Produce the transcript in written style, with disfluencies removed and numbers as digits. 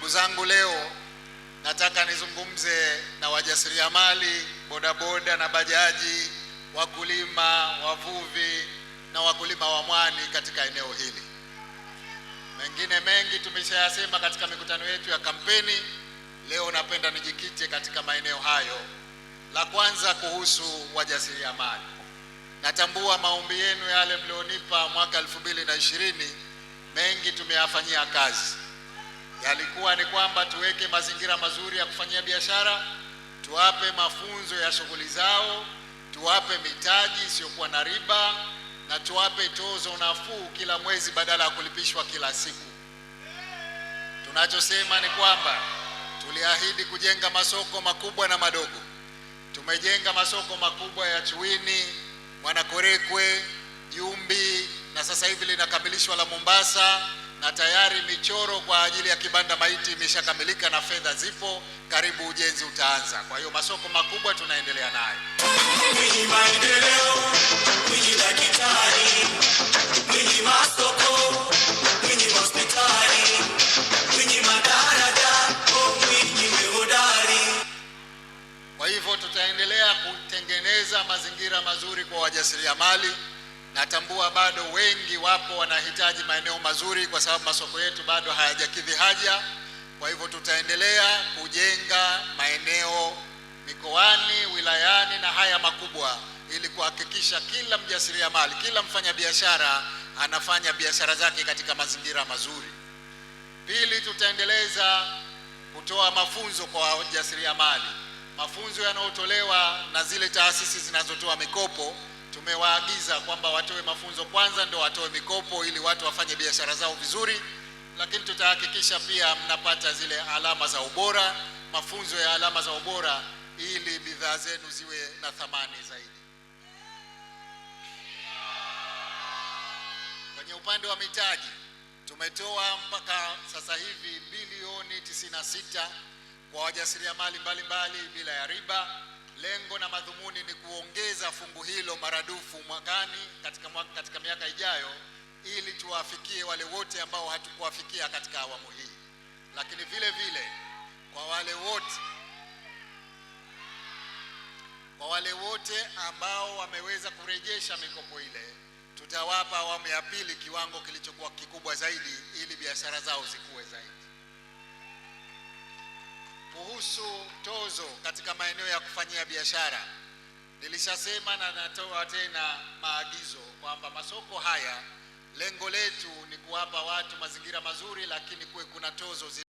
Ndugu zangu, leo nataka nizungumze na wajasiriamali, bodaboda na bajaji, wakulima, wavuvi na wakulima wa mwani katika eneo hili. Mengine mengi tumeshayasema katika mikutano yetu ya kampeni. Leo napenda nijikite katika maeneo hayo. La kwanza, kuhusu wajasiriamali. Natambua maombi yenu yale mlionipa mwaka 2020, mengi tumeyafanyia kazi. Yalikuwa ni kwamba tuweke mazingira mazuri ya kufanyia biashara, tuwape mafunzo ya shughuli zao, tuwape mitaji isiyokuwa na riba na tuwape tozo nafuu kila mwezi badala ya kulipishwa kila siku. Tunachosema ni kwamba tuliahidi kujenga masoko makubwa na madogo. Tumejenga masoko makubwa ya Chuini, Mwanakorekwe, Jumbi na sasa hivi linakamilishwa la Mombasa, na tayari michoro kwa ajili ya kibanda maiti imeshakamilika na fedha zipo, karibu ujenzi utaanza. Kwa hiyo masoko makubwa tunaendelea nayo. Mwinyi maendeleo, Mwinyi daktari, Mwinyi masoko, Mwinyi hospitali, Mwinyi madaraja, oh Mwinyi hodari. Kwa hivyo tutaendelea kutengeneza mazingira mazuri kwa wajasiriamali. Natambua bado wengi wapo wanahitaji maeneo mazuri, kwa sababu masoko yetu bado hayajakidhi haja. Kwa hivyo tutaendelea kujenga maeneo mikoani, wilayani na haya makubwa, ili kuhakikisha kila mjasiriamali, kila mfanyabiashara anafanya biashara zake katika mazingira mazuri. Pili, tutaendeleza kutoa mafunzo kwa wajasiriamali, mafunzo yanayotolewa na zile taasisi zinazotoa mikopo. Tumewaagiza kwamba watoe mafunzo kwanza ndio watoe mikopo ili watu wafanye biashara zao vizuri, lakini tutahakikisha pia mnapata zile alama za ubora, mafunzo ya alama za ubora ili bidhaa zenu ziwe na thamani zaidi. Kwenye upande wa mitaji tumetoa mpaka sasa hivi bilioni 96 kwa wajasiriamali mbalimbali bila ya riba. Lengo na madhumuni ni kuongeza fungu hilo maradufu mwakani katika miaka ijayo, ili tuwafikie wale wote ambao hatukuwafikia katika awamu hii. Lakini vile vile kwa wale wote ambao wameweza kurejesha mikopo ile, tutawapa awamu ya pili kiwango kilichokuwa kikubwa zaidi ili biashara zao zikue zaidi. Kuhusu tozo katika maeneo ya kufanyia biashara, nilishasema na natoa tena maagizo kwamba masoko haya lengo letu ni kuwapa watu mazingira mazuri, lakini kuwe kuna tozo